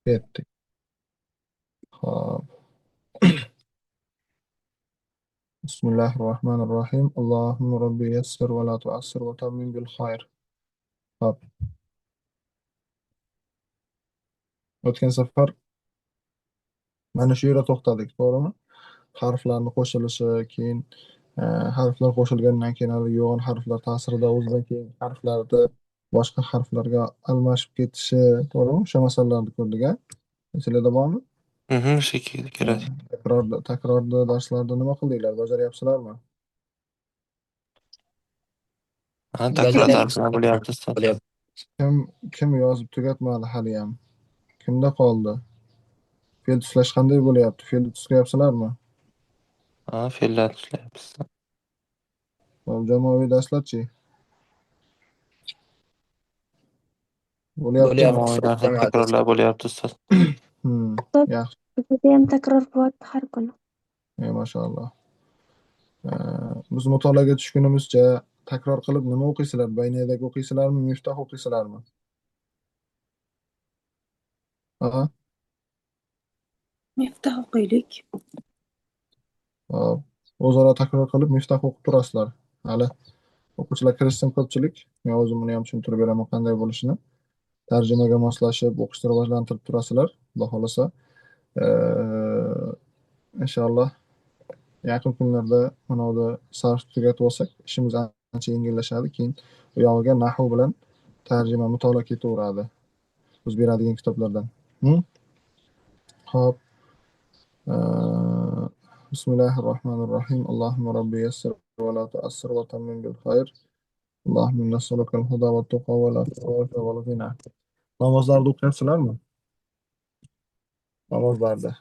Ketdik. Xo'p. Bismillahirrohmanirrohim. Allohumma robbi yassir va la tu'assir va tammim bil xayr. Xo'p. O'tgan safar mana shu yerda to'xtadik, to'g'rimi? Harflarni qo'shilishi, keyin harflar qo'shilgandan keyin hali yo'g'on harflar ta'sirida o'zidan keyin harflarni boshqa harflarga almashib ketishi, to'g'rimi? O'sha masalalarni ko'rdik, a? Esinglarda bormi? O'sha kerak. Takrorda darslarda nima qildinglar? Bajaryapsizlarmi? Ha, takror darslar bo'lyapti, ustoz. Kim yozib tugatmadi haliyam? Kimda qoldi? Fe'l tuslash qanday bo'lyapti? Fe'l tuslayapsizlarmi? Ha, fe'llar tuslayapmiz. Xo'p, jamoaviy darslarchi? Bo'lyaptimi? Jamoaviy darslar takrorlar bo'lyapti, ustoz. Yaxshi. Bizda ham takror bo'lyapti har kuni. Mashalloh. Biz mutolaaga tushgunimizcha takror qilib nima o'qiysizlar? Bayniyadagi o'qiysizlarmi, Miftah o'qiysizlarmi? Ha? Miftah o'qiylik. Xo'p, o'zaro takror qilib Miftah o'qib turasizlar. Hali o'quvchilar kirishsin ko'pchilik. Men o'zim buni ham tushuntirib beraman qanday bo'lishini. Tarjimaga moslashib o'qishni rivojlantirib turasizlar, Xudo xolasa. Inshaalloh yaqin kunlarda mana bu sarf tugatib olsak, ishimiz ancha yengillashadi. Keyin u yog'iga nahv bilan tarjima mutolaa ketaveradi. Biz beradigan kitoblardan. Xo'p. Bismillahirrohmanirrohim. Allohumma robbi yassir va la tu'assir va tammim bil xayr. Allohumma inna nas'aluka al-huda va tuqa va al-afwa va al-ghina. Namozlarda o'qiyapsizlarmi? Namozlarda.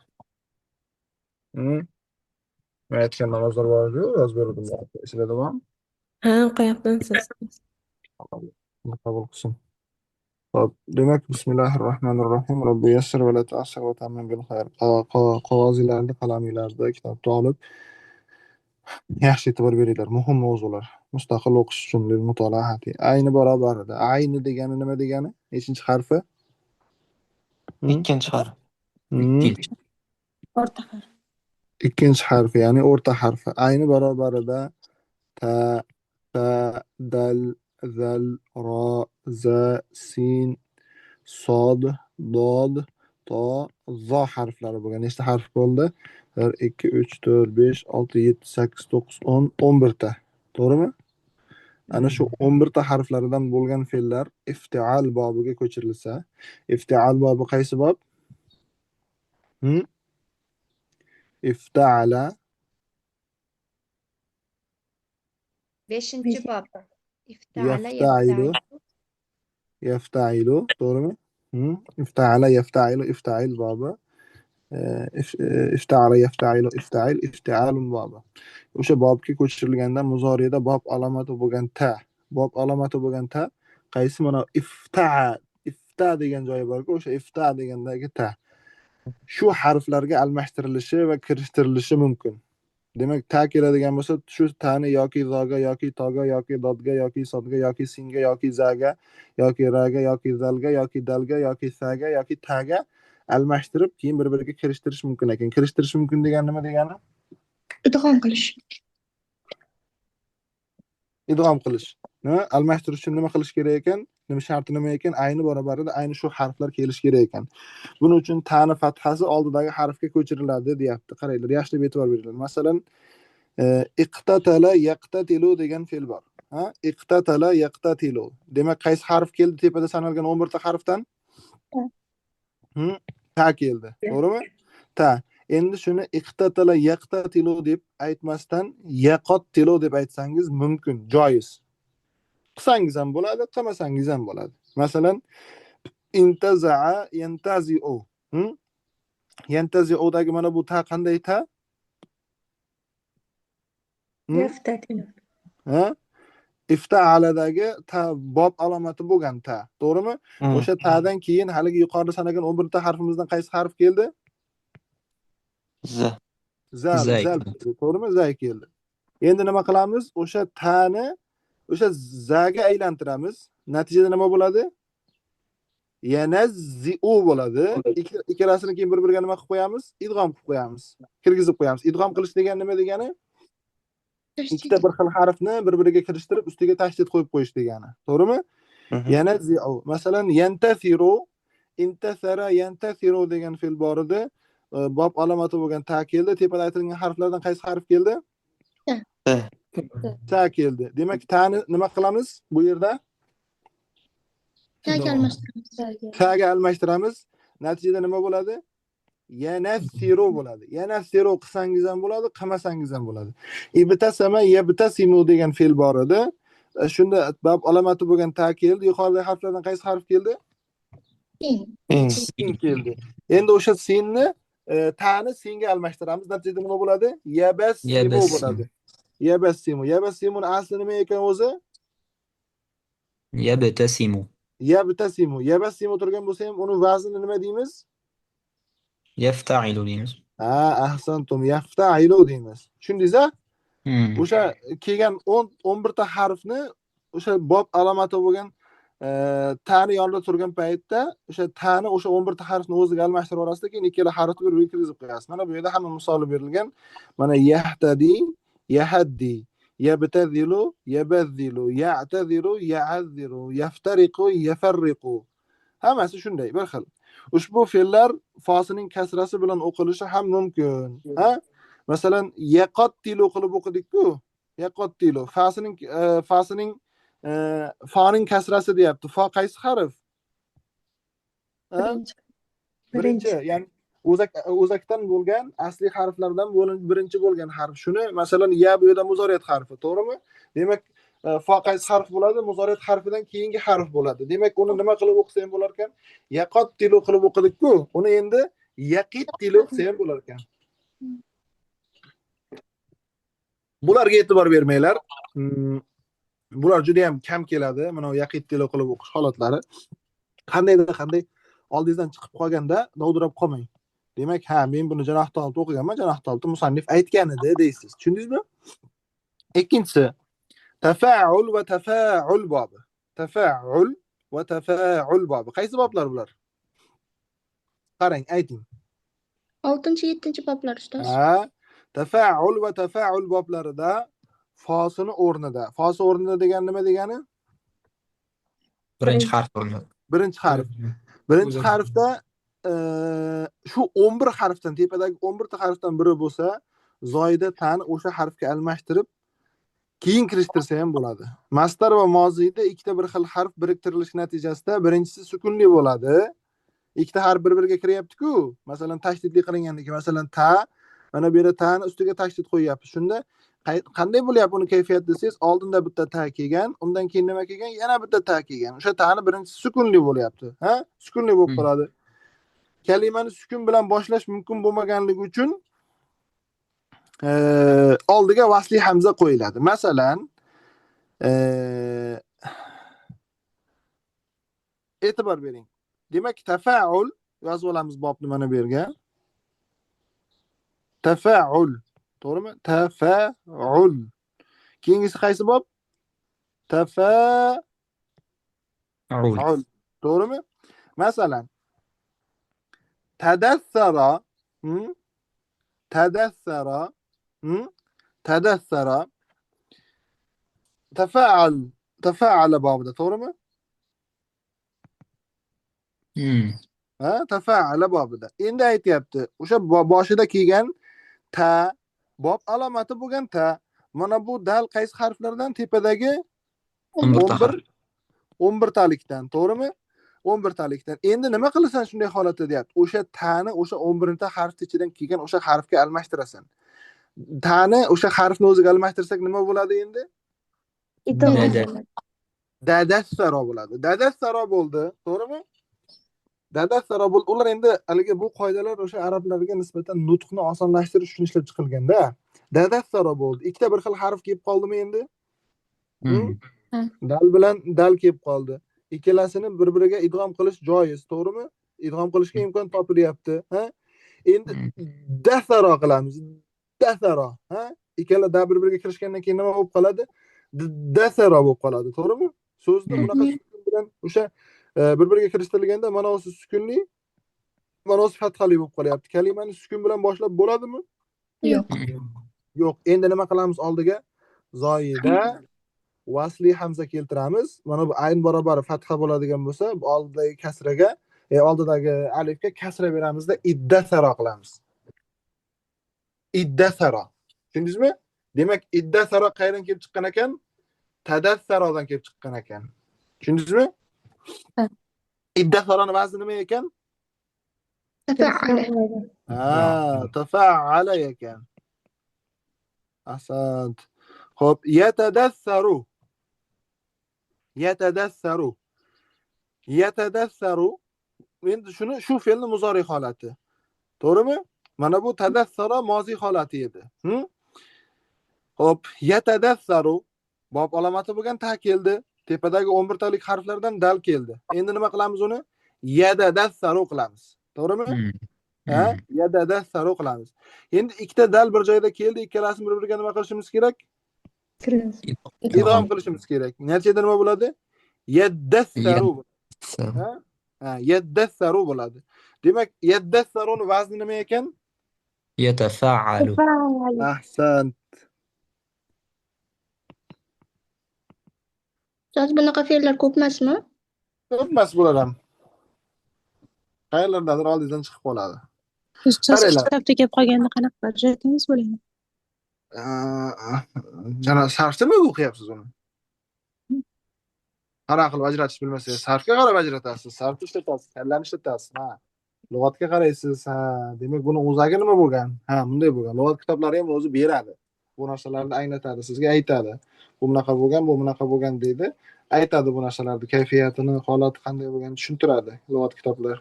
Men aytgan namozlar bor edi-yu, yozib berdim. Esinglarda bormi? Ha, o'qiyapmiz. Alloh qabul qilsin. Xo'p, demak, bismillahirrohmanirrohim. Robbi yassir va la tu'assir va tammim bil xayr. Qog'ozinglarni, qalaminglarni, kitobni olib yaxshi e'tibor beringlar. Muhim mavzular. Mustaqil o'qish uchun lil mutolaati. Ayni barobarida. Ayni degani nima degani? Nechinchi harfi? Ikkinchi harf. Ikkinchi. O'rta harf. Ikkinchi harfi, ya'ni o'rta harfi. Ayni barobarida ta, ta, dal, zal, ro, za, sin, sod, dod, to, zo harflari bo'lgan. Nechta harf bo'ldi? 1, 2, 3, 4, 5, 6, 7, 8, 9, 10, 11 ta. To'g'rimi? Ana shu 11 ta harflaridan bo'lgan fe'llar iftial bobiga ko'chirilsa, iftial bobi qaysi bob? Iftaala 5-bob. Iftaala yaftailu yaftailu, to'g'rimi? Iftaala yaftailu iftail bobi. Iftaala yaftailu iftail iftialun bobi. O'sha bobga ko'chirilganda muzoriyada bob alomati bo'lgan ta, bob alomati bo'lgan ta qaysi mana ifta, ifta degan joyi bor-ku, o'sha ifta degandagi ta. Shu harflarga almashtirilishi va kirishtirilishi mumkin. Demak, ta keladigan bo'lsa, shu tani yoki zoga, yoki toga, yoki dodga, yoki sodga, yoki singa, yoki zaga, yoki raga, yoki zalga, yoki dalga, yoki saga, yoki taga almashtirib, keyin bir-biriga kirishtirish mumkin ekan. Kirishtirish mumkin degani nima degani? Idg'om qilish. Idg'om qilish. Nima? Almashtirish uchun nima qilish kerak ekan? Nima sharti nima ekan? Ayni barobarida ayni shu harflar kelishi kerak ekan. Buning uchun tani fathasi oldidagi harfga ko'chiriladi deyapti. Qaranglar, yaxshilab e'tibor beringlar. Masalan, iqtatala yaqtatilu degan fe'l bor. Ha? Iqtatala yaqtatilu. Demak, qaysi harf keldi tepada sanalgan 11 ta harfdan? Ta keldi. To'g'rimi? Ta. Endi shuni iqtatala yaqtatilu deb aytmasdan yaqottilu deb aytsangiz mumkin, joiz. Qilsangiz ham bo'ladi, qilmasangiz ham bo'ladi. Masalan, intaza'a yantazi'u. Yantazi'udagi mana bu ta qanday ta? Yaftatilu. Ha? Ifta'aladagi ta bob alomati bo'lgan ta, to'g'rimi? O'sha ta'dan keyin haligi yuqorida sanalgan 11 ta harfimizdan qaysi harf keldi? Z. Zal, zal keldi, to'g'rimi? Zay keldi. Endi nima qilamiz? O'sha ta'ni o'sha zaga aylantiramiz. Natijada nima bo'ladi? Yanazzi'u bo'ladi. Ikkalasini keyin bir-biriga nima qilib qo'yamiz? Idg'om qilib qo'yamiz. Kirgizib qo'yamiz. Idg'om qilish degani nima degani? Ikkita bir xil harfni bir-biriga kirishtirib, ustiga tashdid qo'yib qo'yish degani. To'g'rimi? Yanazzi'u. Masalan, yantasiru, intasara yantasiru degan fe'l bor edi. Bob alomati bo'lgan ta keldi. Tepada aytilgan harflardan qaysi harf keldi? Ta. Ta keldi. Demak, tani nima qilamiz bu yerda? Taga almashtiramiz. Taga almashtiramiz. Natijada nima bo'ladi? Yanasiru bo'ladi. Yanasiru qilsangiz ham bo'ladi, qilmasangiz ham bo'ladi. Ibtasama yabtasimu degan fe'l bor edi. Shunda bob alomati bo'lgan ta keldi. Yuqoridagi harflardan qaysi harf keldi? Sin. Sin keldi. Endi o'sha sinni tani singa almashtiramiz. Natijada nima bo'ladi? Yabassimu bo'ladi. Yabassimu. Yabassimuning asli nima ekan o'zi? Yabtasimu. Yabtasimu. Yabassimu turgan bo'lsa ham uni vaznini nima deymiz? Yafta'ilu deymiz. Ha, ahsantum. Yafta'ilu deymiz. Tushundingiz-a? O'sha kelgan 11 ta harfni o'sha bob alomati bo'lgan tani yonida turgan paytda o'sha tani o'sha 11 ta harfni o'ziga almashtirib yuborasizda, keyin ikkala harfni bir-biriga kirgizib qo'yasiz. Mana bu yerda hamma misoli berilgan. Mana yahtadi, yahaddi, yabtazilu, yabazzilu, ya'taziru, ya'azziru, yaftariqu, yafarriqu. Hammasi shunday bir xil. Ushbu fe'llar fosining kasrasi bilan o'qilishi ham mumkin. Ha? Masalan, yaqattilu qilib o'qidik-ku. Yaqattilu fasining fasining faning kasrasi deyapti. Fa qaysi harf? Birinchi. Ya'ni o'zakdan bo'lgan asli harflardan birinchi bo'lgan harf. Shuni masalan ya bu yerda muzoriyat harfi, to'g'rimi? Demak, fa qaysi harf bo'ladi? Muzoriyat harfidan keyingi harf bo'ladi. Demak, uni nima qilib o'qisa ham bo'lar ekan? Yaqattilu qilib o'qidik-ku. Uni endi yaqittilu qilsa ham bo'lar ekan. Bularga e'tibor bermanglar. Bular juda ham kam keladi. Mana bu yaqittilu qilib o'qish holatlari. Qandayda oldingizdan chiqib qolganda dovdirab qolmang. Demak, ha, men buni janoh tolibda o'qiganman, janoh tolibda musannif aytgan edi deysiz. Tushundingizmi? Ikkinchisi, tafaul va tafaul bobi. Tafaul va tafaul bobi. Qaysi boblar bular? Qarang, ayting. 6-7 boblar ustoz. Ha, tafaul va tafaul boblarida fosini o'rnida. Fosi o'rnida degan nima degani? Birinchi harf o'rnida. Birinchi harf. Birinchi harfda shu 11 harfdan, tepadagi 11 ta harfdan biri bo'lsa, zoida tani o'sha harfga almashtirib keyin kirishtirsa ham bo'ladi. Mastar va moziyda ikkita bir xil harf biriktirilishi natijasida birinchisi sukunli bo'ladi. Ikkita harf bir-biriga kiryapti-ku. Masalan, tashdidli qilingandagi, masalan, ta, mana bu yerda tani ustiga tashdid qo'yyapmiz. Shunda qanday bo'lyapti uni kayfiyat desangiz, oldinda bitta ta kelgan, undan keyin nima kelgan? Yana bitta ta kelgan. O'sha tani birinchisi sukunli bo'lyapti. Ha? Sukunli bo'lib qoladi. Kalimani sukun bilan boshlash mumkin bo'lmaganligi uchun oldiga vasli hamza qo'yiladi. Masalan, e'tibor bering. Demak, tafaul yozib olamiz bobni mana bu yerga. Tafaul, to'g'rimi? Tafaul. Keyingisi qaysi bob? Tafaul. To'g'rimi? Masalan, tadassara, tadassara, tadassara, tafaal, tafaala bobida, to'g'rimi? Ha, tafaala bobida. Endi aytyapti, o'sha boshida kelgan ta bob alomati bo'lgan ta. Mana bu dal qaysi harflardan? Tepadagi 11 talikdan, to'g'rimi? 11 talikdan. Endi nima qilasan shunday holatda deyapti. O'sha tani o'sha 11 ta harf ichidan kelgan o'sha harfga almashtirasan. Tani o'sha harfni o'ziga almashtirsak nima bo'ladi endi? Dadassaro bo'ladi. Dadassaro bo'ldi, to'g'rimi? Dadassaro bo'ldi. Ular endi haligi bu qoidalar o'sha arablarga nisbatan nutqni osonlashtirish uchun ishlab chiqilganda. Dadassaro bo'ldi. Ikkita bir xil harf kelib qoldimi endi? Dal bilan dal kelib qoldi. Ikkalasini bir-biriga idg'om qilish joiz, to'g'rimi? Idg'om qilishga imkon topilyapti, ha? Endi dasaro qilamiz. Dasaro, ha? Ikkala da bir-biriga kirishgandan keyin nima bo'lib qoladi? Dasaro bo'lib qoladi, to'g'rimi? So'zni bunaqa bilan o'sha Bir-biriga kirishtirilganda ma'nosi sukunli, ma'nosi fathali bo'lib qolyapti. Kalimani sukun bilan boshlab bo'ladimi? Yo'q. Yo'q. Endi nima qilamiz oldiga? Zoida vasli hamza keltiramiz. Mana bu ayn barobar fatha bo'ladigan bo'lsa, bu oldidagi kasraga, oldidagi alifga kasra beramizda iddathara qilamiz. Iddathara. Tushundingizmi? Demak, iddathara qayerdan kelib chiqqan ekan? Tadassaradan kelib chiqqan ekan. Tushundingizmi? Ha. Iddatharani vazni nima ekan? Tafa'ala. Ha, tafa'ala ekan. Ahsant. Xo'p, yatadassaru. Yatadassaru. Yatadassaru. Endi shuni shu fe'lni muzori holati. To'g'rimi? Mana bu tadassara mozi holati edi. Xo'p, yatadassaru bob alomati bo'lgan ta keldi. Tepadagi 11 talik harflardan dal keldi. Endi nima qilamiz uni? Yadadassaru qilamiz. To'g'rimi? Ha? Yadadassaru qilamiz. Endi ikkita dal bir joyda keldi, ikkalasini bir-biriga nima qilishimiz kerak? Idg'om qilishimiz kerak. Natijada nima bo'ladi? Yaddassaru. Ha? Ha, yaddassaru bo'ladi. Demak, yaddassaruning vazni nima ekan? Yatafa'alu. Ahsant. Ustoz, bunaqa fe'llar ko'p emasmi? Ko'p emas bular ham. Qayerlardadir oldingizdan chiqib qoladi. Ustoz, Qaranglar. kitobda kelib qolganda qanaqa ajratamiz bo'ladi? Jana sarfda nima o'qiyapsiz uni? Qanaqa qilib ajratish bilmasangiz, sarfga qarab ajratasiz, sarfni ishlatasiz, kallani ishlatasiz, ha. Lug'atga qaraysiz, ha, demak buni o'zagi nima bo'lgan? Ha, bunday bo'lgan. Lug'at kitoblari ham o'zi beradi. Bu narsalarni anglatadi, sizga aytadi. Bu bunaqa bo'lgan, bu bunaqa bo'lgan deydi. Aytadi bu narsalarni, kayfiyatini, holati qanday bo'lganini tushuntiradi lug'at kitoblar.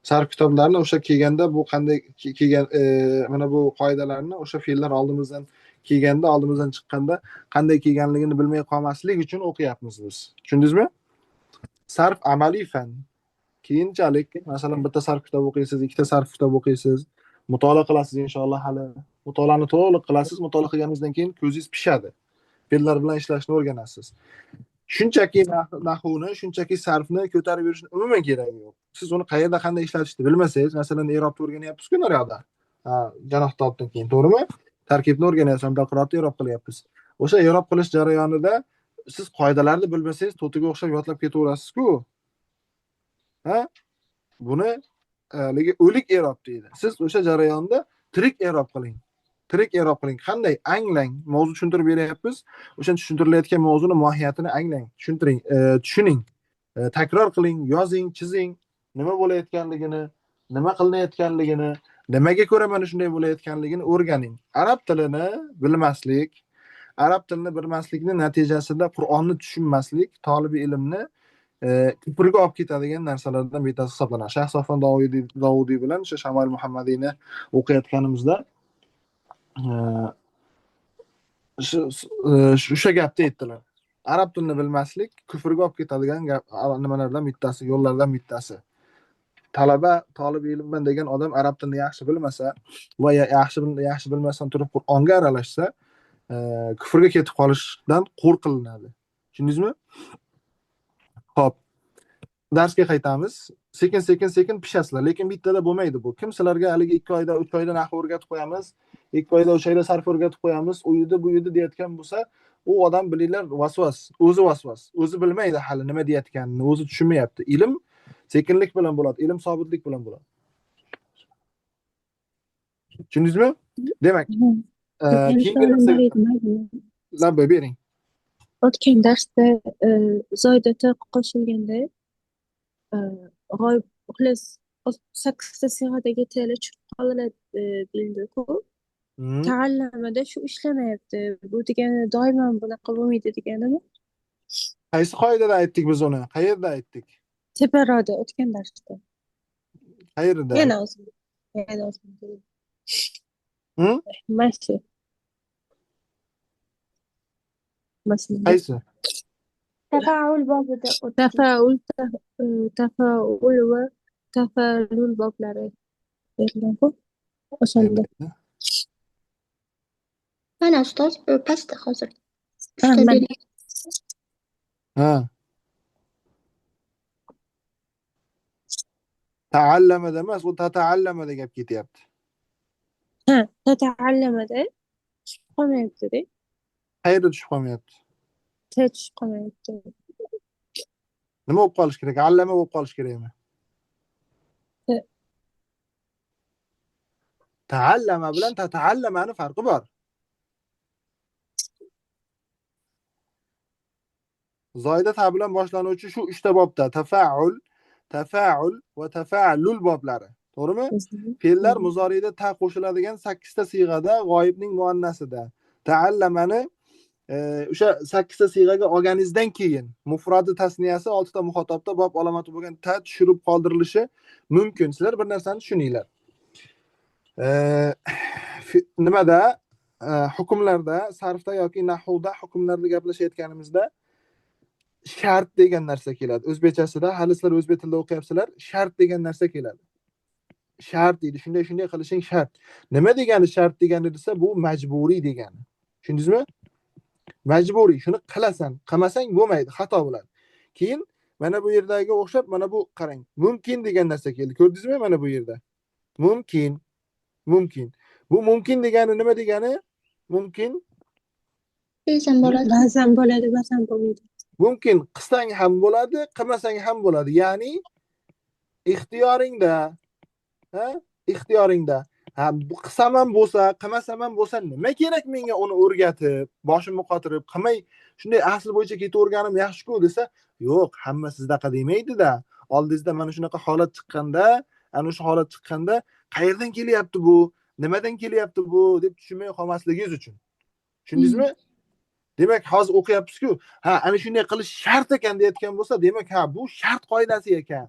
Sarf kitoblarini o'sha kelganda bu qanday kelgan, mana bu qoidalarni o'sha fe'llar oldimizdan kelganda, oldimizdan chiqqanda qanday kelganligini bilmay qolmaslik uchun o'qiyapmiz biz. Tushundingizmi? Sarf amaliy fan. Keyinchalik, masalan, bitta sarf kitob o'qiysiz, ikkita sarf kitob o'qiysiz, mutolaa qilasiz inshaalloh hali. Mutolaani to'liq qilasiz, mutolaa qilganingizdan keyin ko'zingiz pishadi. Fe'llar bilan ishlashni o'rganasiz. Shunchaki nahvni, shunchaki sarfni ko'tarib yurishni umuman keragi yo'q. Siz uni qayerda qanday ishlatishni bilmasangiz, masalan, i'robni o'rganyapsiz-ku naryoqda. Ha, janoh tobdan keyin, to'g'rimi? Tarkibni o'rganyapsiz, hamda qiroatni i'rob qilyapsiz. O'sha i'rob qilish jarayonida siz qoidalarni bilmasangiz, to'tiga o'xshab yodlab ketaverasiz-ku. Ha? Buni haligi o'lik i'rob deydi. Siz o'sha jarayonda tirik i'rob qiling. Tirik i'rob qiling. Qanday anglang? Mavzu tushuntirib beryapmiz. O'sha tushuntirilayotgan mavzuni mohiyatini anglang, tushuntiring, tushuning. Takror qiling, yozing, chizing. Nima bo'layotganligini, nima qilinayotganligini, nimaga ko'ra mana shunday bo'layotganligini o'rganing. Arab tilini bilmaslik, arab tilini bilmaslikning natijasida Qur'onni tushunmaslik tolibi ilmni kufrga olib ketadigan narsalardan bittasi hisoblanadi. Shayx Sofon Dovudiy bilan o'sha Shamoil Muhammadiyni o'qiyotganimizda o'sha gapni aytdilar. Arab tilini bilmaslik kufrga olib ketadigan nimalardan bittasi, yo'llardan bittasi. Talaba, tolib ilmman degan odam arab tilini yaxshi bilmasa va yaxshi bilmasdan turib Qur'onga aralashsa, kufrga ketib qolishdan qo'rqilinadi. Tushundingizmi? Xo'p. Darsga qaytamiz. Sekin sekin sekin pishasizlar, lekin bittada bo'lmaydi bu. Kim sizlarga haligi 2 oyda, 3 oyda nahv o'rgatib qo'yamiz, 2 oyda, 3 oyda sarf o'rgatib qo'yamiz, u yerda, bu yerda deyotgan bo'lsa, u odam bilinglar vasvas, o'zi vasvas, o'zi bilmaydi hali nima deyotganini, o'zi tushunmayapti. Ilm sekinlik bilan bo'ladi, ilm sobitlik bilan bo'ladi. Tushundingizmi? Demak, keyingi narsa bering. O'tgan darsda zoidata qo'shilganda g'oyib xullas 8ta siyg'adagi tili tushib qolinadi deyildi-ku. Ta'allamada shu ishlamayapti. Bu degani doimo bunaqa bo'lmaydi deganimi? Qaysi qoidada aytdik biz uni? Qayerda aytdik? Teparoqda o'tgan darsda. Qayerda? Yana o'zim. Yana o'zim. Mana. Qaysi? Tafaul bobida o'tdik. Tafaul, tafaul va tafallul boblari berilgan-ku. O'shanda. Mana ustoz, pastda hozir. Ha, mana. Ha. Ta'allamada emas, u tata'allamada gap ketyapti. Ha, tata'allamada tushib qolmayapti-da. Qayerda tushib qolmayapti? T tushib qolmayapti. Nima bo'lib qolishi kerak? Allama bo'lib qolishi kerakmi? T. Ta'allama bilan tata'allamani farqi bor. Zoida ta bilan boshlanuvchi shu uchta bobda tafa'ul, tafa'ul va tafa'lul boblari. To'g'rimi? Fe'llar muzoriyda ta qo'shiladigan 8 ta siyg'ada g'oyibning muannasida. Ta'allamani o'sha 8 ta siyg'aga olganingizdan keyin mufradi tasniyasi 6 ta muxotobda bob alomati bo'lgan ta tushirib qoldirilishi mumkin. Sizlar bir narsani tushuninglar. Nimada hukmlarda, sarfda yoki nahvda hukmlarda gaplashayotganimizda shart degan narsa keladi. O'zbekchasida hali sizlar o'zbek tilida o'qiyapsizlar, shart degan narsa keladi. Shart deydi, shunday shunday qilishing shart. Nima degani shart degani desa, bu majburiy degani. Tushundingizmi? Majburiy, shuni qilasan, qilmasang bo'lmaydi, xato bo'ladi. Keyin mana bu yerdagi o'xshab mana bu qarang, mumkin degan narsa keldi. Ko'rdingizmi mana bu yerda? Mumkin. Mumkin. Bu mumkin degani nima degani? Mumkin. Ba'zan bo'ladi. Ba'zan bo'ladi, ba'zan bo'lmaydi. Mumkin qilsang ham bo'ladi, qilmasang ham bo'ladi. Ya'ni ixtiyoringda, ha? Ixtiyoringda. Ha, bu qilsam ham bo'lsa, qilmasam ham bo'lsa, nima kerak menga uni o'rgatib, boshimni qotirib, qilmay shunday asl bo'yicha ketaverganim yaxshi-ku desa, yo'q, hamma sizdaqa demaydi-da. Oldingizda mana shunaqa holat chiqqanda, ana o'sha holat chiqqanda qayerdan kelyapti bu, nimadan kelyapti bu deb tushunmay qolmasligingiz uchun. Tushundingizmi? Demak, hozir o'qiyapsiz-ku, ha, ana shunday qilish shart ekan deyotgan bo'lsa, demak, ha, bu shart qoidasi ekan.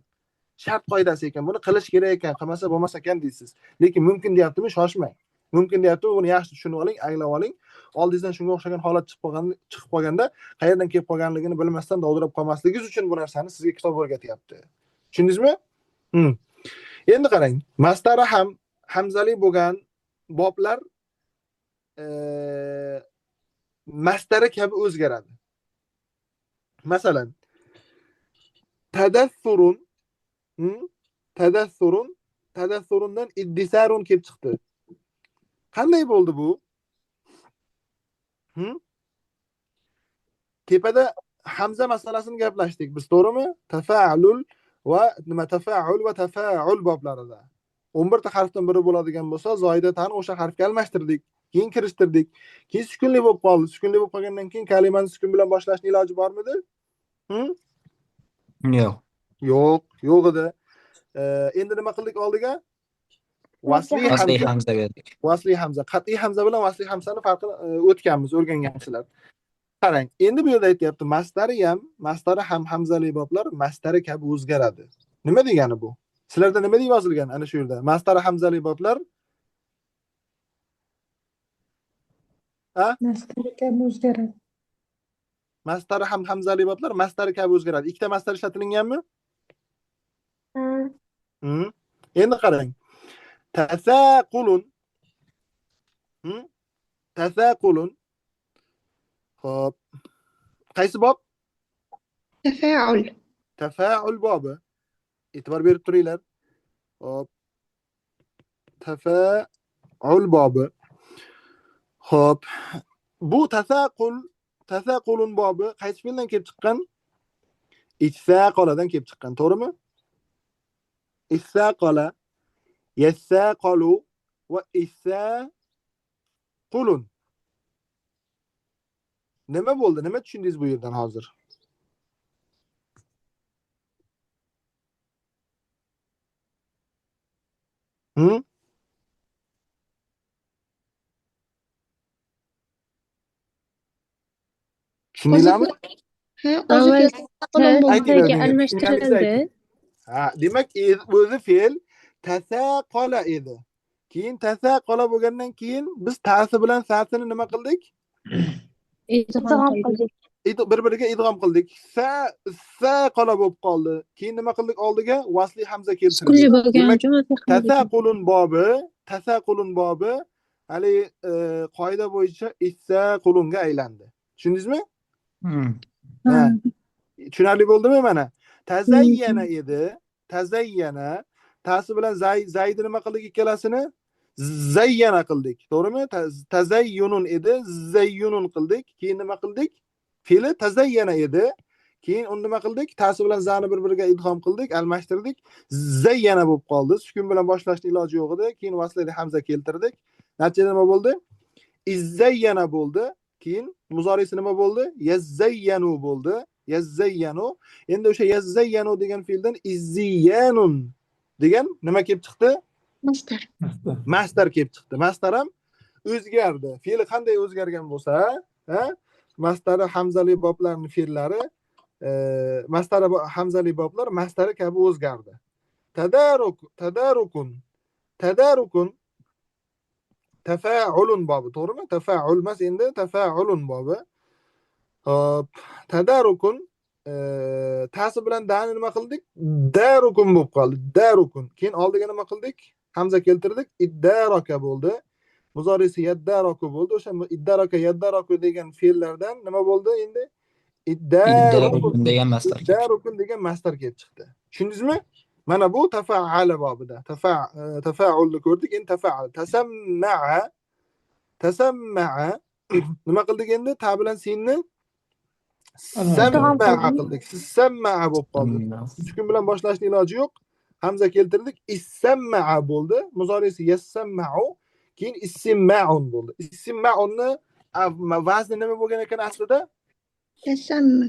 Shart qoidasi ekan, buni qilish kerak ekan, qilmasa bo'lmas ekan deysiz. Lekin mumkin deyaptimi, shoshmang. Mumkin deyaptimi, buni yaxshi tushunib oling, anglab oling. Oldingizdan shunga o'xshagan holat chiqib qolganda, qayerdan kelib qolganligini bilmasdan dovdirab qolmasligingiz uchun bu narsani sizga kitob o'rgatyapti. Tushundingizmi? Endi qarang, mastari ham hamzali bo'lgan boblar mastari kabi o'zgaradi. Masalan, tadassurun, tadassurun, tadassurundan iddisarun kelib chiqdi. Qanday bo'ldi bu? Tepada hamza masalasini gaplashdik biz, to'g'rimi? Tafa'lul va nima tafa'ul va tafa'ul boblarida 11 ta harfdan biri bo'ladigan bo'lsa, zoida tani o'sha harfga almashtirdik, keyin kirishtirdik. Keyin sukunli bo'lib qoldi. Sukunli bo'lib qolgandan keyin kalimani sukun bilan boshlashning iloji bormidi? Yo'q. Yo'q, yo'q edi. Endi nima qildik oldiga? Vasli hamza berdik. Vasli hamza, qat'iy hamza bilan vasli hamzani farqini o'tganmiz, o'rgangansizlar. Qarang, endi bu yerda aytyapti, mastari ham, mastari ham hamzali boblar mastari kabi o'zgaradi. Nima degani bu? Sizlarda nima deb yozilgan ana shu yerda? Mastari hamzali boblar ha? Mastari kabi o'zgaradi. Mastari ham hamzali boblar mastari kabi o'zgaradi. Ikkita mastar ishlatilinganmi? Ha. Endi qarang. Tasaqulun. Tasaqulun. Xo'p. Qaysi bob? Tafa'ul. Tafa'ul bobi. E'tibor berib turinglar. Xo'p. Tafa'ul bobi. Xo'p. Bu tasaqul, tasaqulun bobi qaysi fe'ldan kelib chiqqan? Itsaqoladan kelib chiqqan, to'g'rimi? Itsaqola, yassaqalu va issaqulun. Nima bo'ldi? Nima tushundingiz bu yerdan hozir? Tushundinglarmi? Ha, o'zi fe'l almashtirildi. Ha, demak, o'zi fe'l tasaqola edi. Keyin tasaqola bo'lgandan keyin biz ta'si bilan sa'sini nima qildik? Idg'om qildik. Bir-biriga idg'om qildik. Sa qola bo'lib qoldi. Keyin nima qildik oldiga? Vasli hamza keltirdik. Demak, tasaqulun bobi, tasaqulun bobi hali qoida bo'yicha issaqulunga aylandi. Tushundingizmi? Ha. Tushunarli bo'ldimi mana? Tazayyana edi. Tazayyana, Tasi bilan zayni nima qildik ikkalasini? Zayyana qildik. To'g'rimi? Tazayyunun edi, zayyunun qildik. Keyin nima qildik? Fe'li tazayyana edi. Keyin uni nima qildik? Tasi bilan zani bir-biriga idg'om qildik, almashtirdik. Zayyana bo'lib qoldi. Sukun bilan boshlashning iloji yo'q edi. Keyin vaslali hamza keltirdik. Natijada nima bo'ldi? Izzayyana bo'ldi. Keyin muzorisi nima bo'ldi? Yazzayyanu bo'ldi. Yazzayyanu. Endi o'sha yazzayyanu degan fe'ldan izziyanun degan nima kelib chiqdi? Mastar. Mastar kelib chiqdi. Mastar ham o'zgardi. Fe'li qanday o'zgargan bo'lsa, ha? Mastari hamzali boblarning fe'llari, mastari hamzali boblar mastari kabi o'zgardi. Tadarukun. Tadarukun tafaulun bobi, to'g'rimi? Tafaul emas endi, tafaulun bobi. Hop, tadarukun tasi bilan dani nima qildik? Darukun bo'lib qoldi. Darukun. Keyin oldiga nima qildik? Hamza keltirdik. Iddaraka bo'ldi. Muzorisi yaddaraku bo'ldi. O'sha iddaraka yaddaraku degan fe'llardan nima bo'ldi endi? Iddarukun degan mastar. Iddarukun degan mastar kelib chiqdi. Tushundingizmi? Mana bu tafaala bobida. Tafaulni ko'rdik, endi tafaal. Tasammaa. Tasammaa. Nima qildik endi? Ta bilan sinni sammaa qildik. Sammaa bo'lib qoldi. Sukun bilan boshlashning iloji yo'q. Hamza keltirdik. Issammaa bo'ldi. Muzorisi yassammau, keyin issimmaun bo'ldi. Issimmaunni vazni nima bo'lgan ekan aslida? Tasamma.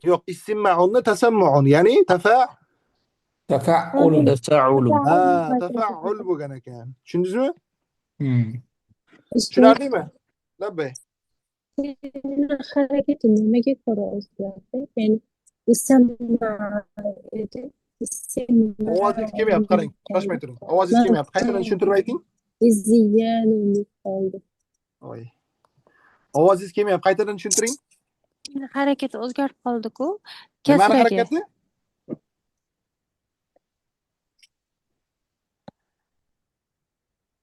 Yo'q, issimmaunni tasammuun, ya'ni Tafaulun. Tafaulun. Ha, tafaul bo'lgan ekan. Tushundingizmi? Tushunarlimi? Labbay. Harakati nimaga ko'ra o'zgardi? Ya'ni issamma edi. Ovozingiz kelmayapti, qarang. Shoshmay turing. Ovozingiz kelmayapti. Qaytadan tushuntirib ayting. Izziyanun qoldi. Oy. Ovozingiz kelmayapti. Qaytadan tushuntiring. Harakati o'zgarib qoldi-ku. Nimani harakati?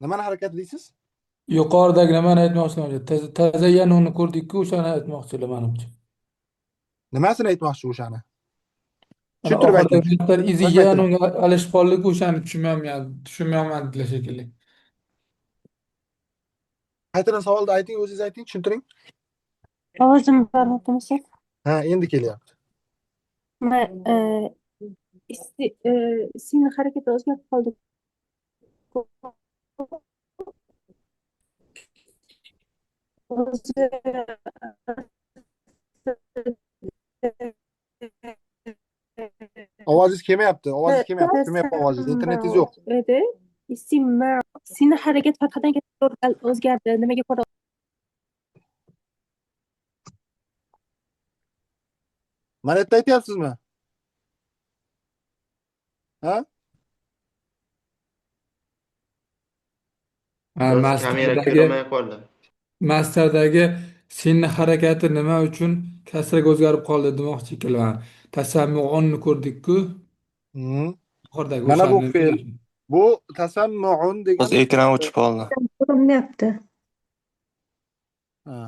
Nimani harakati deysiz? Yuqoridagi nimani aytmoqchiman? Tazayyanuni ko'rdik-ku, o'shani aytmoqchilar menimcha. Nimasini aytmoqchi o'shani? Tushuntirib ayting. Izziyanunga alishib qoldik-ku, o'shani tushunmayapman dedilar shekilli. Qaytadan savolni ayting, o'zingiz ayting, tushuntiring. Ovozim boryaptimi? Ha, endi kelyapti. Sin harakati o'zgarib qoldi. Ovozingiz kelmayapti, ovozingiz kelmayapti, tushmayapti ovozingiz, internetingiz yo'q. Edi. Issimma. Sin harakat fathadan o'zgardi. Nimaga ko'ra? Mana yerda aytyapsizmi? Ha? Kamera ko'rinmay qoldi. Mastardagi sinni harakati nima uchun kasraga o'zgarib qoldi demoqchi ekanman. Tasammuonni ko'rdik-ku. Yuqoridagi Mana bu fe'l. Bu tasammuun degan. O'z ekran o'chib qoldi. Ko'rinmayapti. Ha.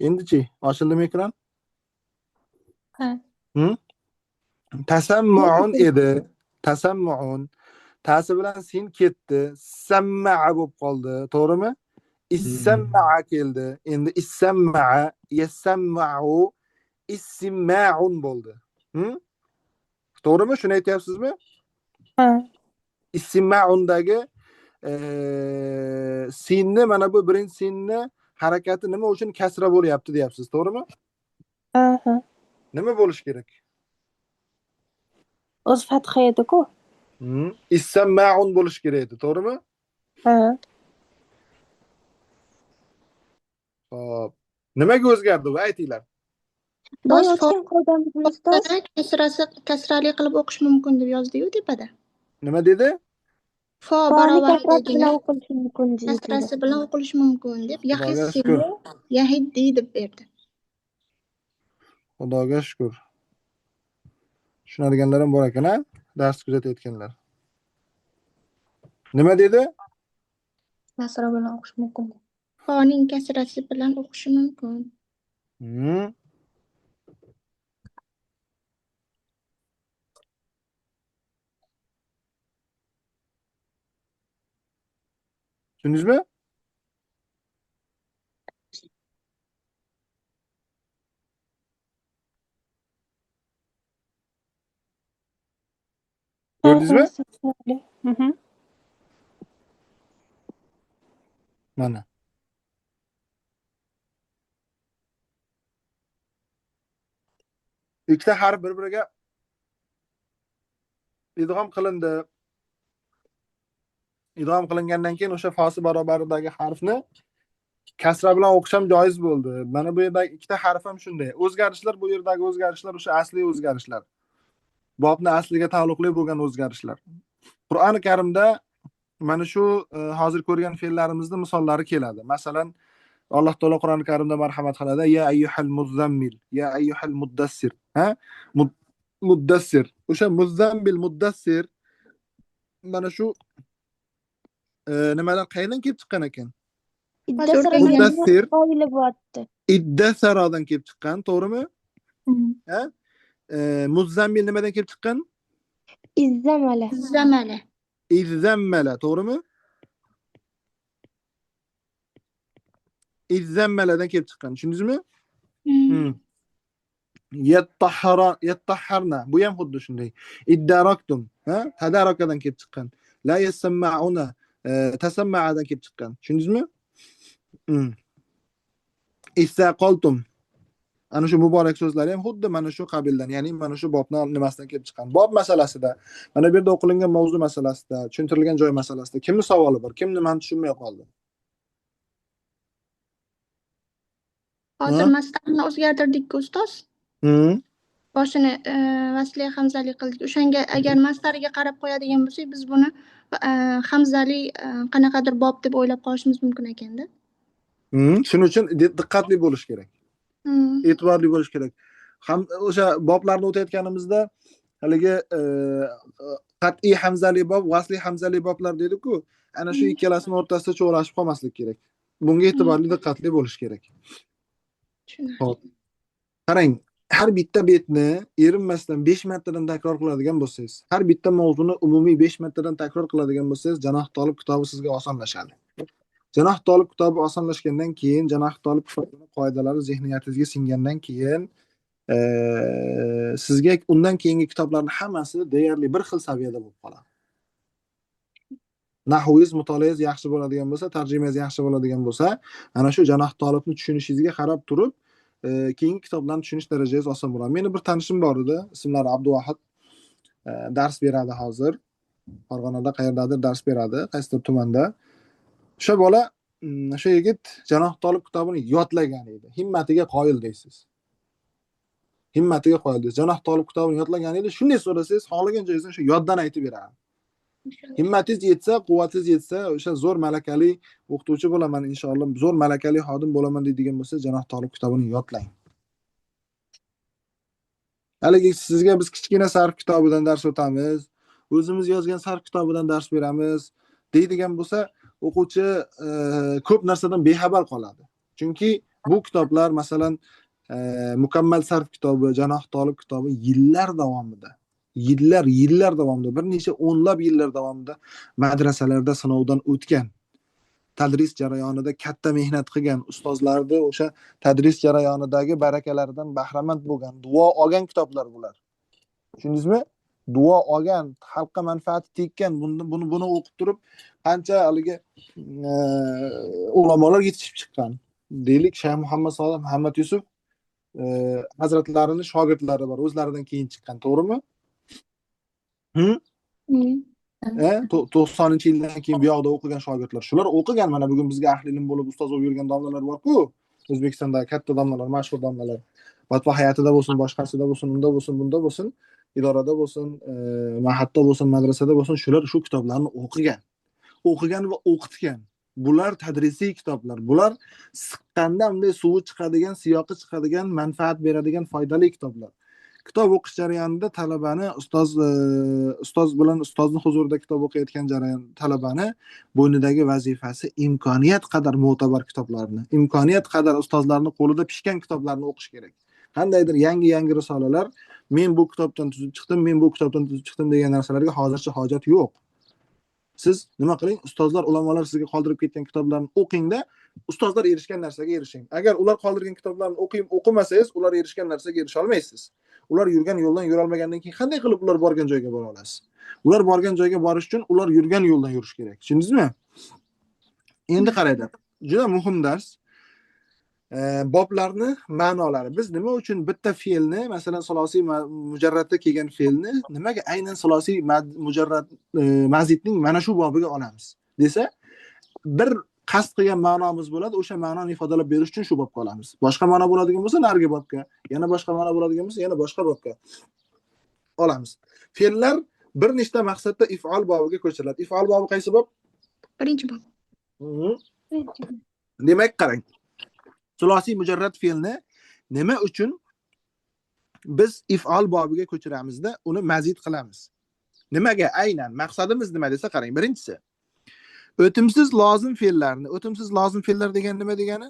Endichi, ochildimi ekran? Ha. Tasammuun edi. Tasammuun. Tasi bilan sin ketdi. Sammaa bo'lib qoldi, to'g'rimi? Issammaa keldi. Endi issammaa, yassammau, issimmaun bo'ldi. To'g'rimi? Shuni aytyapsizmi? Ha. Issimmaundagi sinni, mana bu birinchi sinni harakati nima uchun kasra bo'lyapti deyapsiz, to'g'rimi? Aha. Nima bo'lishi kerak? O'z fatha edi-ku. Issammaun bo'lishi kerak edi, to'g'rimi? Ha. Xo'p. Nimaga o'zgardi bu? Aytinglar. Bosh kasrasi kasrali qilib o'qish mumkin deb yozdi-yu tepada. Nima dedi? Fo barobaridagina kasrasi bilan o'qilishi mumkin deb yahiddi deb berdi. Xudoga shukr. Tushunadiganlar ham bor ekan, ha? Dars kuzatayotganlar. Nima dedi? Kasra bilan o'qish mumkin. Foning kasrasi bilan o'qishi mumkin. Tushundingizmi? Ko'rdingizmi? Mana. Ikkita harf bir-biriga idg'om qilindi. Idg'om qilingandan keyin o'sha fosi barobaridagi harfni kasra bilan o'qish ham joiz bo'ldi. Mana bu yerdagi ikkita harf ham shunday. O'zgarishlar, bu yerdagi o'zgarishlar o'sha asliy o'zgarishlar. Bobni asliga taalluqli bo'lgan o'zgarishlar. Qur'oni Karimda mana shu hozir ko'rgan fe'llarimizning misollari keladi. Masalan, Alloh taolo Qur'oni Karimda marhamat qiladi: ya ayyuhal muzzammil, ya ayyuhal muddassir. Ha? Muddassir. O'sha muzzammil, muddassir mana shu nimadan, qayerdan kelib chiqqan ekan? Muddassir iddasaradan kelib chiqqan, to'g'rimi? Ha? Muzzammil nimadan kelib chiqqan? Izzamala. Izzamala. Izzammala, to'g'rimi? Izzammaladan kelib chiqqan, tushundingizmi? Yattahara, yattahharna, bu ham xuddi shunday. Iddaraktum, ha? Tadarakadan kelib chiqqan. La yasma'una, tasamma'adan kelib chiqqan. Tushundingizmi? Istaqaltum. Ana shu muborak so'zlari ham xuddi mana shu qabildan, ya'ni mana shu bobni nimasidan kelib chiqqan. Bob masalasida, mana bu yerda o'qilingan mavzu masalasida, tushuntirilgan joy masalasida kimni savoli bor, kim nimani tushunmay qoldi? Hozir masalani o'zgartirdik-ku, ustoz. Boshini vasli hamzali qildik. O'shanga agar masdariga qarab qo'yadigan bo'lsak, biz buni hamzali qanaqadir bob deb o'ylab qolishimiz mumkin ekanda. Shuning uchun diqqatli bo'lish kerak. E'tiborli bo'lish kerak. Ham o'sha boblarni o'tayotganimizda haligi qat'iy hamzali bob, vasli hamzali boblar dedi-ku, ana shu ikkalasini o'rtasida cho'g'lashib qolmaslik kerak. Bunga e'tiborli, diqqatli bo'lish kerak. Xo'p. Qarang, har bitta betni erinmasdan 5 martadan takror qiladigan bo'lsangiz, har bitta mavzuni umumiy 5 martadan takror qiladigan bo'lsangiz, Janoh Tolib kitobi sizga osonlashadi. Janoh Tolib kitobi osonlashgandan keyin, Janoh Tolib kitobining qoidalari zehniyatingizga singandan keyin, sizga undan keyingi kitoblarning hammasi deyarli bir xil saviyada bo'lib qoladi. Nahvingiz, mutolaangiz yaxshi bo'ladigan bo'lsa, tarjimangiz yaxshi bo'ladigan bo'lsa, ana shu Janoh Tolibni tushunishingizga qarab turib, keyingi kitoblarni tushunish darajangiz oson bo'ladi. Meni bir tanishim bor edi, ismlari Abduvahid, dars beradi hozir. Farg'onada qayerdadir dars beradi, qaysidir tumanda. O'sha bola, o'sha yigit Janoh Tolib kitobini yodlagan edi. Himmatiga qoyil deysiz. Himmatiga qoyil deysiz. Janoh Tolib kitobini yodlagan edi. Shunday so'rasangiz, xohlagan joyingizdan o'sha yoddan aytib beradi. Himmatingiz yetsa, quvvatingiz yetsa, o'sha zo'r malakali o'qituvchi bo'laman inshaalloh, zo'r malakali xodim bo'laman deydigan bo'lsa, Janoh Tolib kitobini yodlang. Haligi sizga biz kichkina sarf kitobidan dars o'tamiz, o'zimiz yozgan sarf kitobidan dars beramiz deydigan bo'lsa, o'quvchi ko'p narsadan bexabar qoladi. Chunki bu kitoblar, masalan, mukammal sarf kitobi, Janoh Tolib kitobi yillar davomida, yillar davomida, bir necha o'nlab yillar davomida madrasalarda sinovdan o'tgan, tadris jarayonida katta mehnat qilgan ustozlarni o'sha tadris jarayonidagi barakalaridan bahramand bo'lgan, duo olgan kitoblar bular. Tushundingizmi? Duo olgan, xalqqa manfaati tekkan, buni o'qib turib qancha haligi ulamolar yetishib chiqqan. Deylik, Shayx Muhammad Solih Muhammad Yusuf hazratlarining shogirdlari bor, o'zlaridan keyin chiqqan, to'g'rimi? 90-yildan keyin bu yoqda o'qigan shogirdlar. Shular o'qigan, mana bugun bizga ahli ilm bo'lib ustoz bo'lib yurgan domlalar bor-ku. O'zbekistondagi katta domlalar, mashhur domlalar. Fatvo hayotida bo'lsin, boshqasida bo'lsin, unda bo'lsin, bunda bo'lsin, idorada bo'lsin, mahatda bo'lsin, madrasada bo'lsin, shular shu kitoblarni o'qigan. O'qigan va o'qitgan. Bular tadrisiy kitoblar. Bular siqqanda bunday suvi chiqadigan, siyoqi chiqadigan, manfaat beradigan foydali kitoblar. Kitob o'qish jarayonida talabani ustoz bilan ustozning huzurida kitob o'qiyotgan jarayon talabani bo'ynidagi vazifasi imkoniyat qadar mo'tabar kitoblarni, imkoniyat qadar ustozlarning qo'lida pishgan kitoblarni o'qish kerak. Qandaydir yangi risolalar, men bu kitobdan tuzib chiqdim, men bu kitobdan tuzib chiqdim degan narsalarga hozircha hojat yo'q. Siz nima qiling? Ustozlar, ulamolar sizga qoldirib ketgan kitoblarni o'qingda, ustozlar erishgan narsaga erishing. Agar ular qoldirgan kitoblarni o'qimasangiz, ular erishgan narsaga erisha olmaysiz. Ular yurgan yo'ldan yura olmagandan keyin qanday qilib ular borgan joyga bora olasiz? Ular borgan joyga borish uchun ular yurgan yo'ldan yurish kerak. Tushundingizmi? Endi qaranglar. Juda muhim dars. Boblarni ma'nolari. Biz nima uchun bitta fe'lni, masalan, salosiy mujarradda kelgan fe'lni nimaga aynan salosiy mujarrad mazidning mana shu bobiga olamiz desa, bir qasd qilgan ma'nomiz bo'ladi, o'sha ma'noni ifodalab berish uchun shu bobga olamiz. Boshqa ma'no bo'ladigan bo'lsa narigi bobga, yana boshqa ma'no bo'ladigan bo'lsa yana boshqa bobga olamiz. Fe'llar bir nechta maqsadda if'ol bobiga ko'chiriladi. If'ol bobi qaysi bob? Birinchi bob. Demak, qarang. Sulosiy mujarrad fe'lni nima uchun biz if'ol bobiga ko'chiramizda, uni mazid qilamiz? Nimaga aynan maqsadimiz nima desa, qarang, birinchisi o'timsiz lozim fe'llarni. O'timsiz lozim fe'llar degan nima degani?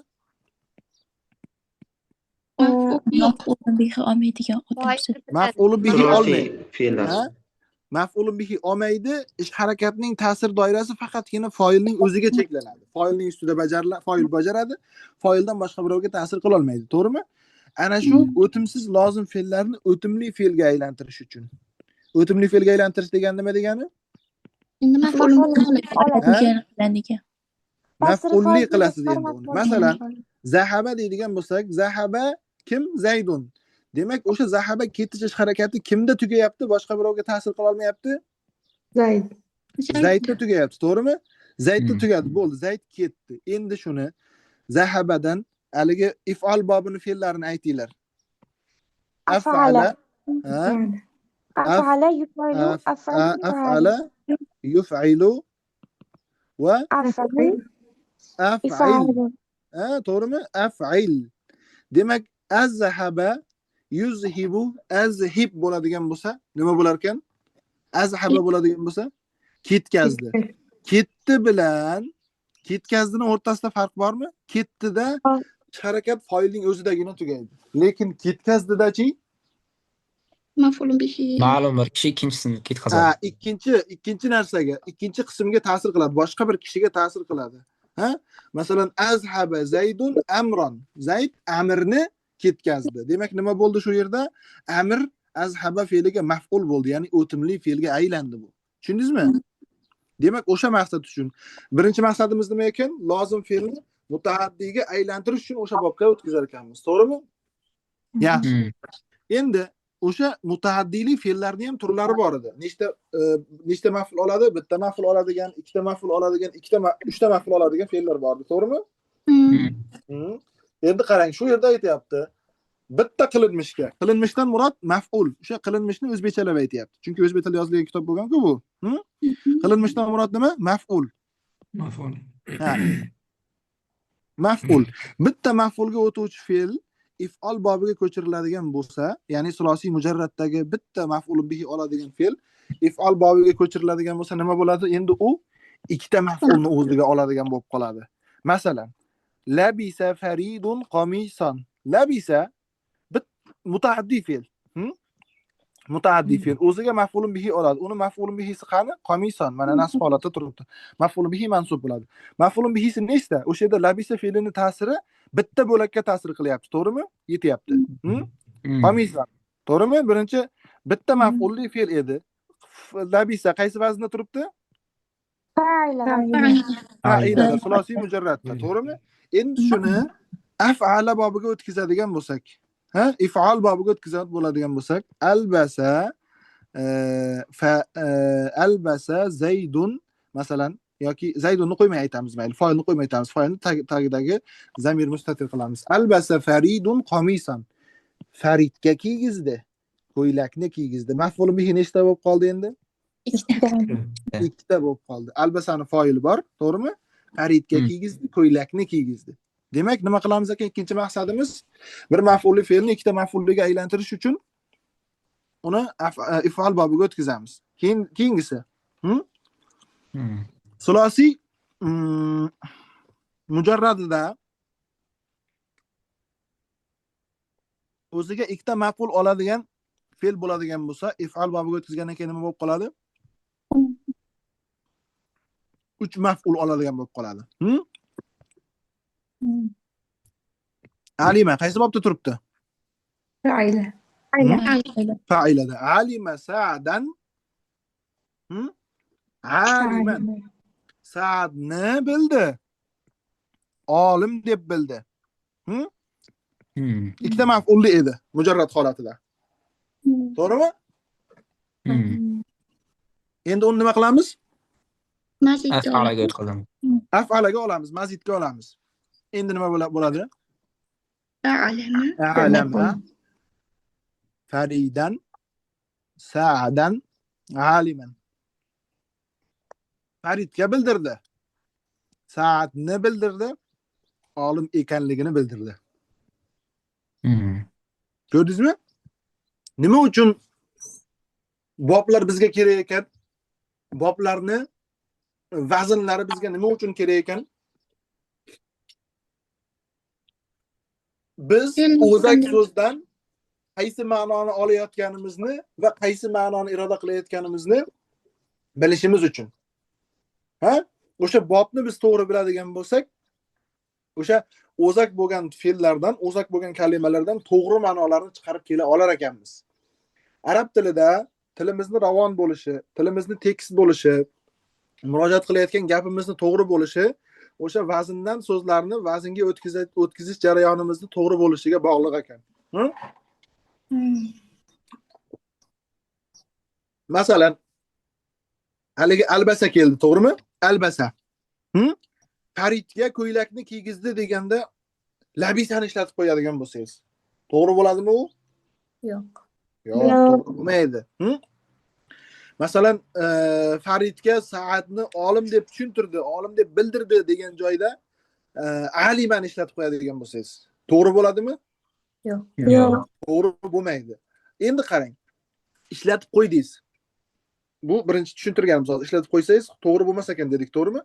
Maf'ulun bihi olmaydigan o'timsiz. Maf'ulun bihi olmaydi. Fe'llar. Maf'ulun bihi olmaydi. Ish harakatning ta'sir doirasi faqatgina foilning o'ziga cheklanadi. Foilning ustida bajariladi, foil bajaradi. Foildan boshqa birovga ta'sir qila olmaydi, to'g'rimi? Ana shu o'timsiz lozim fe'llarni o'timli fe'lga aylantirish uchun. O'timli fe'lga aylantirish degani nima degani? Endi maf'ulli qilasiz endi uni. Masalan, zahaba deydigan bo'lsak, zahaba kim? Zaydun. Demak, o'sha zahaba ketish ish harakati kimda tugayapti? Boshqa birovga ta'sir qila olmayapti? Zayd. Zaydda tugayapti, to'g'rimi? Zaydda tugadi, bo'ldi. Zayd ketdi. Endi shuni zahabadan haligi if'ol bobini fe'llarini aytinglar. Af'ala, af'ala yuf'ilu, af'ala yuf'ilu va af'il. Ha, to'g'rimi? Af'il. Demak, azhaba yuzhibu, azhib bo'ladigan bo'lsa, nima bo'lar ekan? Azhaba bo'ladigan bo'lsa, ketkazdi. Ketdi bilan ketkazdini o'rtasida farq bormi? Ketdida harakat foilning o'zidagina tugaydi. Lekin ketkazdida-chi? Maf'ulun bihi. Ma'lum bir kishi ikkinchisini ketkazadi. Ha, ikkinchi narsaga, ikkinchi qismga ta'sir qiladi, boshqa bir kishiga ta'sir qiladi. Ha? Masalan, azhaba Zaydun amron. Zayd amrni ketkazdi. Demak, nima bo'ldi shu yerda? Amr azhaba fe'liga maf'ul bo'ldi, ya'ni o'timli fe'lga aylandi bu. Tushundingizmi? Demak, o'sha maqsad uchun birinchi maqsadimiz nima ekan? Lozim fe'lni mutaaddiga aylantirish uchun o'sha bobga o'tkazar ekanmiz, to'g'rimi? Yaxshi. Endi o'sha mutaaddili fe'llarning ham turlari bor edi. Nechta maf'ul oladi? Bitta maf'ul oladigan, ikkita maf'ul oladigan, uchta maf'ul oladigan fe'llar bor edi, to'g'rimi? Endi qarang, shu yerda aytayapti. Bitta qilinmishga. Qilinmishdan murod maf'ul. O'sha qilinmishni o'zbekchalab aytayapti. Chunki o'zbek tilida yozilgan kitob bo'lgan-ku bu. Qilinmishdan murod nima? Maf'ul. Maf'ul. Ha. Maf'ul. Bitta maf'ulga o'tuvchi fe'l if'ol bobiga ko'chiriladigan bo'lsa, ya'ni sulosiy mujarraddagi bitta maf'ul bihi oladigan fe'l if'ol bobiga ko'chiriladigan bo'lsa nima bo'ladi? Endi u ikkita maf'ulni o'ziga oladigan bo'lib qoladi. Masalan, labisa Faridun qamisan. Labisa mutaaddi fe'l. Mutaaddi fe'l o'ziga maf'ulun bihi oladi. Uni maf'ulun bihisi qani? Qamisan. Mana nasb holatda turibdi. Maf'ulun bihi mansub bo'ladi. Maf'ulun bihisi nechta? O'sha yerda labisa fe'lining ta'siri bitta bo'lakka ta'sir qilyapti, to'g'rimi? Yetyapti. Qamisan. To'g'rimi? Birinchi bitta maf'ulli fe'l edi. Labisa qaysi vaznda turibdi? Fa'ila. Fa'ila, sulosiy mujarradda, to'g'rimi? Endi shuni af'ala bobiga o'tkazadigan bo'lsak, ha, if'ol bobiga o'tkazib bo'ladigan bo'lsak, albasa albasa Zaydun masalan, yoki Zaydunni qo'ymay aytamiz, mayli, foilni qo'ymay aytamiz, foilni tagidagi zamir mustatir qilamiz. Albasa Faridun qamisan. Faridga kiygizdi, ko'ylakni kiygizdi. Maf'ul bihi nechta bo'lib qoldi endi? Ikkita bo'lib qoldi. Albasani foili bor, to'g'rimi? Faridga kiygizdi, ko'ylakni kiygizdi. Demak, nima qilamiz ekan? Ikkinchi maqsadimiz bir maf'ulli fe'lni ikkita maf'ulliga aylantirish uchun uni if'ol bobiga o'tkazamiz. Keyin keyingisi, sulosiy mujarradida o'ziga ikkita maf'ul oladigan fe'l bo'ladigan bo'lsa, if'ol bobiga o'tkazgandan keyin nima bo'lib qoladi? 3 maf'ul oladigan bo'lib qoladi. Alima qaysi bobda turibdi? Fa'ila. Fa'ilada. Alima Sa'dan. Aliman. Sa'dni bildi. Olim deb bildi. Ikkita maf'ulli edi mujarrad holatida. To'g'rimi? Endi uni nima qilamiz? Af'alaga o'tkazamiz. Af'alaga olamiz, mazidga olamiz. Endi nima bo'ladi? A'lama. A'lama. Faridan, Sa'dan, Aliman. Faridga bildirdi. Sa'dni bildirdi. Olim ekanligini bildirdi. Ko'rdingizmi? Nima uchun boblar bizga kerak ekan? Boblarni vaznlari bizga nima uchun kerak ekan? Biz o'zak so'zdan qaysi ma'noni olayotganimizni va qaysi ma'noni iroda qilayotganimizni bilishimiz uchun. Ha? O'sha bobni biz to'g'ri biladigan bo'lsak, o'sha o'zak bo'lgan fe'llardan, o'zak bo'lgan kalimalardan to'g'ri ma'nolarni chiqarib kela olar ekanmiz. Arab tilida tilimizni ravon bo'lishi, tilimizni tekis bo'lishi, murojaat qilayotgan gapimizni to'g'ri bo'lishi o'sha vazndan so'zlarni vaznga o'tkazish jarayonimizni to'g'ri bo'lishiga bog'liq ekan. Masalan, haligi albasa keldi, to'g'rimi? Albasa. Faridga ko'ylakni kiygizdi deganda labisani ishlatib qo'yadigan bo'lsangiz, to'g'ri bo'ladimi u? Yo'q. Yo'q, to'g'ri bo'lmaydi. Masalan, Faridga Sa'adni olim deb tushuntirdi, olim deb bildirdi degan joyda alimani ishlatib qo'yadigan bo'lsangiz, to'g'ri bo'ladimi? Yo'q. Yo'q. To'g'ri bo'lmaydi. Endi qarang. Ishlatib qo'ydingiz. Bu birinchi tushuntirganimiz hozir. Ishlatib qo'ysangiz to'g'ri bo'lmas ekan dedik, to'g'rimi?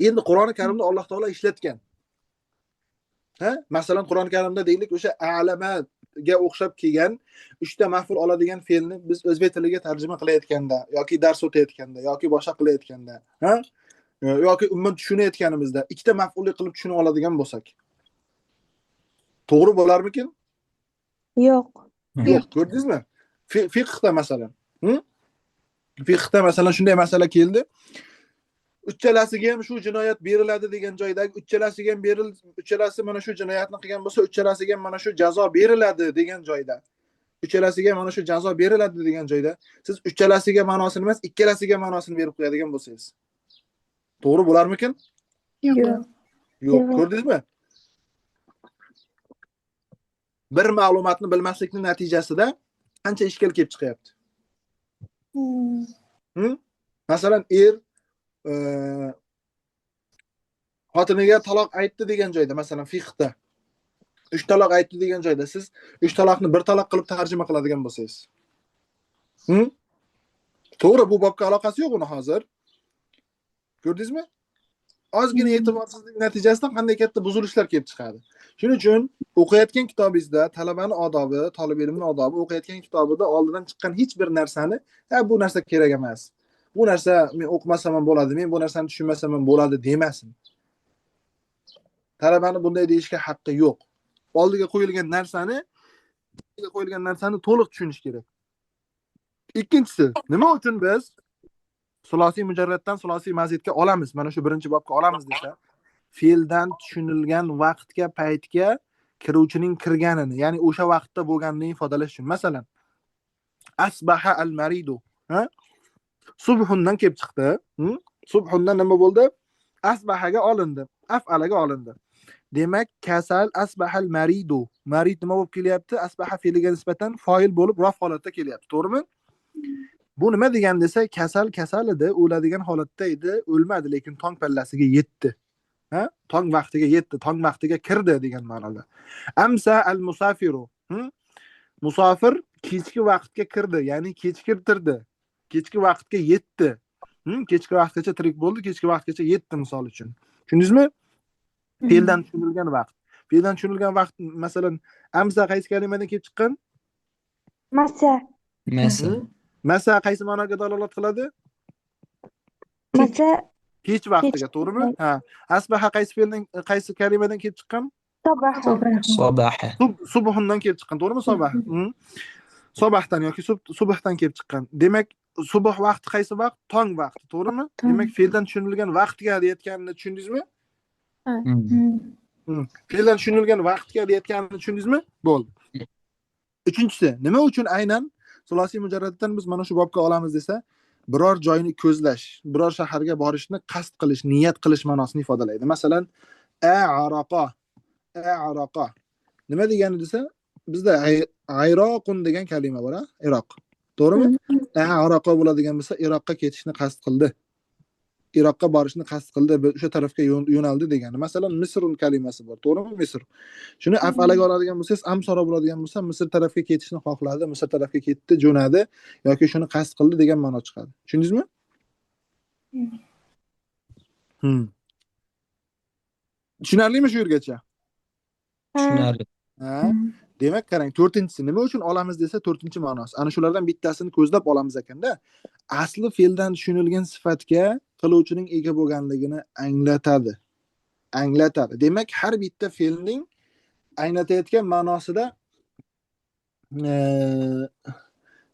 Endi Qur'oni Karimda Alloh taolo ishlatgan. Ha? Masalan, Qur'oni Karimda deylik, o'sha a'lamaga o'xshab kelgan 3 ta maf'ul oladigan fe'lni biz o'zbek tiliga tarjima qilayotganda yoki dars o'tayotganda yoki boshqa qilayotganda, ha? Yoki umuman tushunayotganimizda 2 ta maf'ulli qilib tushunib oladigan bo'lsak, to'g'ri bo'larmikin? Yo'q. Yo'q, ko'rdingizmi? Fiqhda masalan, Fiqhda masalan shunday masala keldi. Uchalasiga ham shu jinoyat beriladi degan joydagi uchalasiga ham uchalasi mana shu jinoyatni qilgan bo'lsa, uchalasiga ham mana shu jazo beriladi degan joyda. Uchalasiga mana shu jazo beriladi degan joyda siz uchalasiga ma'nosini emas, ikkalasiga ma'nosini berib qo'yadigan bo'lsangiz, to'g'ri bo'larmikin? Yo'q. Yo'q, ko'rdingizmi? Bir ma'lumotni bilmaslikning natijasida qancha ishkal kelib chiqyapti. Masalan, er xotiniga taloq aytdi degan joyda, masalan, fiqhda 3 taloq aytdi degan joyda siz 3 taloqni 1 taloq qilib tarjima qiladigan bo'lsangiz. To'g'ri, bu bobga aloqasi yo'q uni hozir. Ko'rdingizmi? Ozgina e'tiborsizlik natijasida qanday katta buzilishlar kelib chiqadi. Shuning uchun o'qiyotgan kitobingizda talabani odobi, talib ilmning odobi, o'qiyotgan kitobida oldidan chiqqan hech bir narsani, ha, bu narsa kerak emas. Bu narsa men o'qimasam ham bo'ladi, men bu narsani tushunmasam ham bo'ladi demasin. Talabani bunday deyishga haqqi yo'q. Oldiga qo'yilgan narsani to'liq tushunish kerak. Ikkinchisi, nima uchun biz sulosiy mujarraddan sulosiy mazidga olamiz, mana shu birinchi bobga olamiz desa, fe'ldan tushunilgan vaqtga, paytga kiruvchining kirganini, ya'ni o'sha vaqtda bo'lganini ifodalash uchun. Masalan, asbaha al-maridu, ha? Subhundan kelib chiqdi. Subhundan nima bo'ldi? Asbahaga olindi, af'alaga olindi. Demak, kasal asbahal maridu. Marid nima bo'lib kelyapti? Asbaha fe'liga nisbatan foil bo'lib rof holatda kelyapti, to'g'rimi? Bu nima degan desa, kasal kasal edi, o'ladigan holatda edi, o'lmadi, lekin tong pallasiga yetdi. Ha? Tong vaqtiga yetdi, tong vaqtiga kirdi degan ma'noda. Amsa al-musafiru. Musofir kechki vaqtga kirdi, ya'ni kechiktirdi. Kechki vaqtga yetdi. Kechki vaqtgacha tirik bo'ldi, kechki vaqtgacha yetdi misol uchun. Tushundingizmi? Fe'ldan tushunilgan vaqt. Fe'ldan tushunilgan vaqt, masalan, amsa qaysi kalimadan kelib chiqqan? Masa. Masa. Masa qaysi ma'noga dalolat qiladi? Masa Kech vaqtiga, to'g'rimi? Ha. Asbaha qaysi fe'ldan, qaysi kalimadan kelib chiqqan? Sabaha. Sabaha. Subhundan kelib chiqqan, to'g'rimi? Sabah. Sabahdan yoki subhdan kelib chiqqan. Demak, subh vaqti qaysi vaqt? Tong vaqti, to'g'rimi? Demak, fe'ldan tushunilgan vaqtga deyotganini tushundingizmi? Fe'ldan tushunilgan vaqtga deyotganini tushundingizmi? Bo'ldi. Uchinchisi, nima uchun aynan sulosiy mujarraddan biz mana shu bobga olamiz desa, biror joyni ko'zlash, biror shaharga borishni qasd qilish, niyat qilish ma'nosini ifodalaydi. Masalan, a'raqa, a'raqa. Nima degani desa, bizda Iroqun degan kalima bor, Iroq. To'g'rimi? A'raqa bo'ladigan bo'lsa, Iroqqa ketishni qasd qildi. Iroqqa borishni qasd qildi, o'sha tarafga yo'naldi degani. Masalan, Misrun kalimasi bor, to'g'rimi? Misr. Shuni af'alaga oladigan bo'lsangiz, amsora bo'ladigan bo'lsa, Misr tarafga ketishni xohladi, Misr tarafga ketdi, jo'nadi yoki shuni qasd qildi degan ma'no chiqadi. Tushundingizmi? Tushunarlimi shu yergacha? Tushunarli. Ha? Demak, qarang, to'rtinchisi nima uchun olamiz desa, to'rtinchi ma'nosi. Ana shulardan bittasini ko'zlab olamiz ekanda. Asli fe'ldan tushunilgan sifatga qiluvchining ega bo'lganligini anglatadi. Anglatadi. Demak, har bitta fe'lning anglatayotgan ma'nosida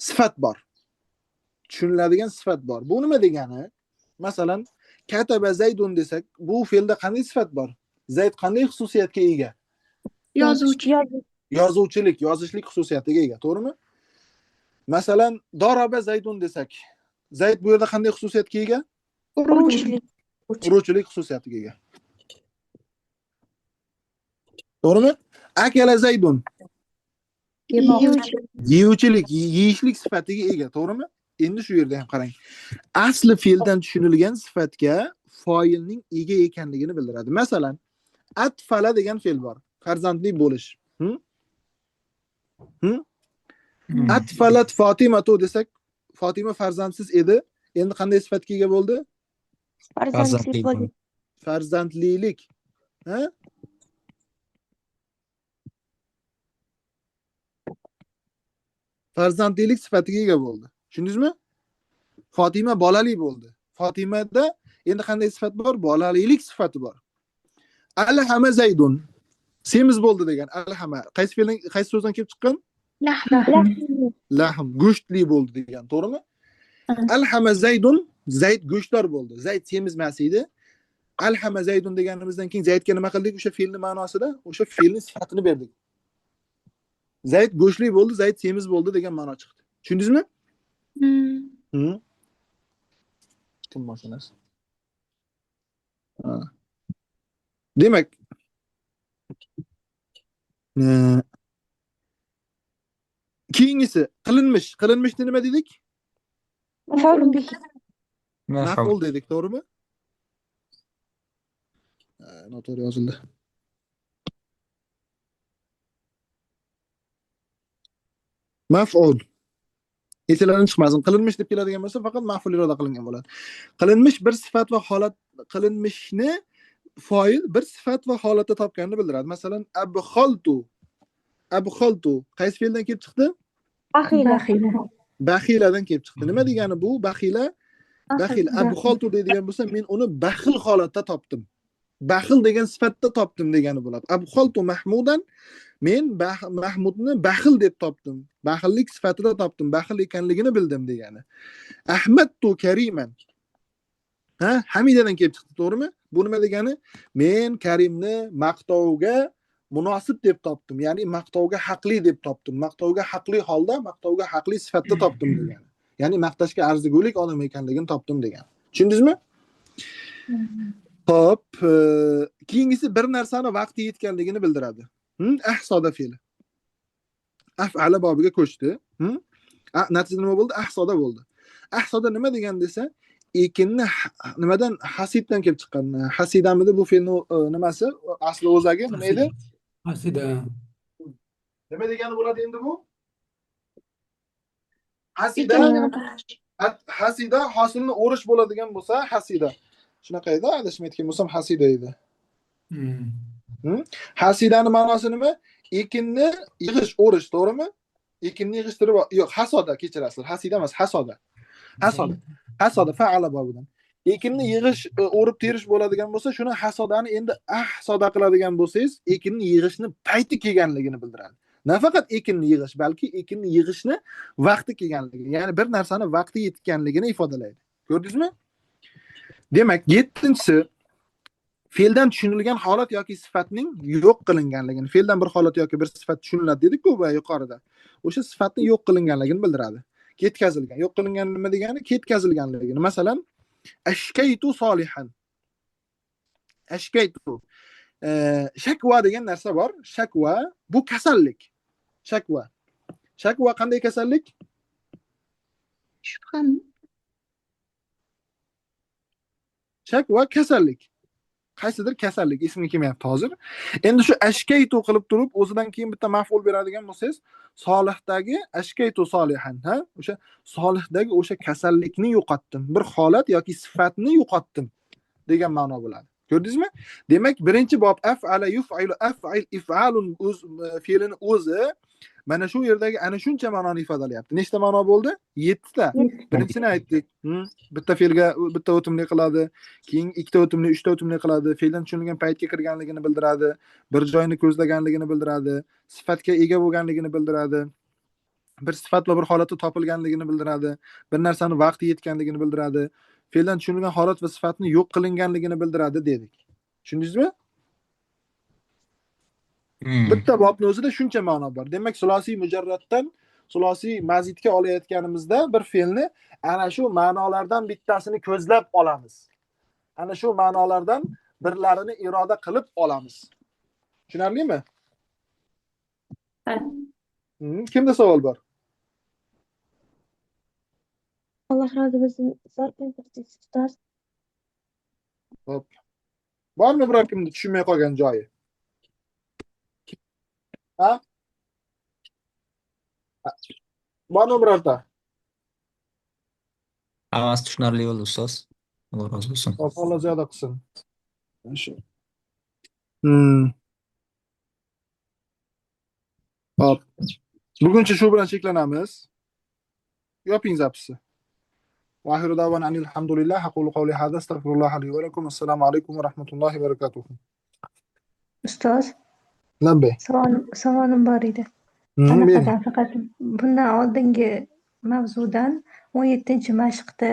sifat bor. Tushuniladigan sifat bor. Bu nima degani? Masalan, kataba Zaydun desak, bu fe'lda qanday sifat bor? Zayd qanday xususiyatga ega? Yozuvchi. Yozuvchilik, yozishlik xususiyatiga ega, to'g'rimi? Masalan, daraba Zaydun desak, Zayd bu yerda qanday xususiyatga ega? Uruvchilik. Uruvchilik xususiyatiga ega. To'g'rimi? Akala Zaydun. Yeyuvchilik, yeyishlik sifatiga ega, to'g'rimi? Endi shu yerda ham qarang. Asli fe'ldan tushunilgan sifatga foilning ega ekanligini bildiradi. Masalan, atfala degan fe'l bor. Farzandli bo'lish. Atfalat Fatimatu desak, Fatima farzandsiz edi. Endi qanday sifatga ega bo'ldi? Farzandli bo'ldi. Farzandlilik. Ha? Farzandlilik sifatiga ega bo'ldi. Tushundingizmi? Fatima bolali bo'ldi. Fatimada endi qanday sifat bor? Bolalilik sifati bor. Alhama Zaydun. Semiz bo'ldi degan. Alhama qaysi fe'ldan, qaysi so'zdan kelib chiqqan? Lahm. Lahm, go'shtli bo'ldi degan, to'g'rimi? Alhama Zaydun, Zayd go'shtdor bo'ldi. Zayd semiz emas edi. Alhama Zaydun deganimizdan keyin Zaydga nima qildik? O'sha fe'lning ma'nosida o'sha fe'lning sifatini berdik. Zayd go'shtli bo'ldi, Zayd semiz bo'ldi degan ma'no chiqdi. Tushundingizmi? Kim mashinasi? Demak, keyingisi qilinmish. Qilinmishni nima dedik? Maf'ul bihi. Maf'ul dedik, to'g'rimi? Noto'g'ri yozildi. Maf'ul. Esinglardan chiqmasin. Qilinmish deb keladigan bo'lsa, faqat maf'ul iroda qilingan bo'ladi. Qilinmish bir sifat va holat, qilinmishni foil bir sifat va holatda topganini bildiradi. Masalan, abxoltu. Abxoltu qaysi fe'ldan kelib chiqdi? Baxila. Baxiladan kelib chiqdi. Nima degani bu? Baxila. Baxil. Abxoltu deydigan bo'lsa, men uni baxil holatda topdim. Baxil degan sifatda topdim degani bo'ladi. Abxoltu Mahmudan, men Mahmudni baxil deb topdim. Baxillik sifatida topdim, baxil ekanligini bildim degani. Ahmadtu Kariman. Ha, Hamidadan kelib chiqdi, to'g'rimi? Bu nima degani? Men Karimni maqtovga munosib deb topdim, ya'ni maqtovga haqli deb topdim. Maqtovga haqli holda, maqtovga haqli sifatda topdim degani. Ya'ni maqtashga arzigulik odam ekanligini topdim degani. Tushundingizmi? Xo'p, keyingisi bir narsani vaqti yetganligini bildiradi. Ahsoda fe'li. Af'ala bobiga ko'chdi. Natija nima bo'ldi? Ahsoda bo'ldi. Ahsoda nima degan desa, ekinni nimadan, hasiddan kelib chiqqan. Hasidamidi bu fe'lni nimasi? Asli o'zagi nima edi? Hasida. Nima degani bo'ladi endi bu? Hasida, hasida hosilni o'rish bo'ladigan bo'lsa, hasida. Shunaqa edi, adashmayotgan bo'lsam hasida edi. Hasidani ma'nosi nima? Ekinni yig'ish, o'rish, to'g'rimi? Ekinni yig'ishtirib, yo'q, hasoda, kechirasizlar. Hasida emas, hasoda. Hasoda. Hasoda fa'ala bobidan. Ekinni yig'ish, o'rib terish bo'ladigan bo'lsa, shuni hasodani endi ahsoda qiladigan bo'lsangiz, ekinni yig'ishni payti kelganligini bildiradi. Nafaqat ekinni yig'ish, balki ekinni yig'ishni vaqti kelganligi, ya'ni bir narsani vaqti yetganligini ifodalaydi. Ko'rdingizmi? Demak, 7-inchisi fe'ldan tushunilgan holat yoki sifatning yo'q qilinganligini. Fe'ldan bir holat yoki bir sifat tushuniladi dedik-ku bu yuqorida. O'sha sifatning yo'q qilinganligini bildiradi. Ketkazilgan, yo'q qilingan nima degani? Ketkazilganligini. Masalan, ashkaytu solihan. Ashkaytu. Shakva degan narsa bor. Shakva bu kasallik. Shakva. Shakva qanday kasallik? Shubhami? Shakva kasallik. Qaysidir kasallik ismi kelmayapti hozir. Endi shu ashkaytu qilib turib, o'zidan keyin bitta maf'ul beradigan bo'lsangiz, solihdagi ashkaytu solihan, ha? O'sha solihdagi o'sha kasallikni yo'qotdim. Bir holat yoki sifatni yo'qotdim degan ma'no bo'ladi. Ko'rdingizmi? Demak, birinchi bob af'ala yuf'ilu af'il if'alun o'z fe'lini o'zi mana shu yerdagi ana shuncha ma'noni ifodalayapti. Nechta ma'no bo'ldi? 7 ta. Birinchisini aytdik. Bitta fe'lga bitta o'timli qiladi, keyin ikkita o'timli, uchta o'timli qiladi, fe'ldan tushunilgan paytga kirganligini bildiradi, bir joyni ko'zlaganligini bildiradi, sifatga ega bo'lganligini bildiradi, bir sifat va bir holatda topilganligini bildiradi, bir narsani vaqti yetganligini bildiradi, fe'ldan tushunilgan holat va sifatni yo'q qilinganligini bildiradi dedik. Tushundingizmi? Bitta bobning o'zida shuncha ma'no bor. Demak, sulosiy mujarraddan sulosiy mazidga olayotganimizda bir fe'lni ana shu ma'nolardan bittasini ko'zlab olamiz. Ana shu ma'nolardan birlarini iroda qilib olamiz. Tushunarlimi? Ha. Kimda savol bor? Alloh rozi bo'lsin. Ustoz. Xo'p. Bormi biror kimda tushunmay qolgan joyi? Ha? Bormi birorta? Hammasi tushunarli bo'ldi ustoz. Alloh rozi bo'lsin. Xo'p, Alloh ziyoda qilsin. Shu. Xo'p. Buguncha shu bilan cheklanamiz. Yoping zapisi. Va axiru da'vana alhamdulillah aqulu qawli hada astagfirulloh li va lakum. Assalomu alaykum va rahmatullohi va barakatuh. Ustoz, Labbay. Savolim bor edi. Anaqadan faqat bundan oldingi mavzudan 17-mashqda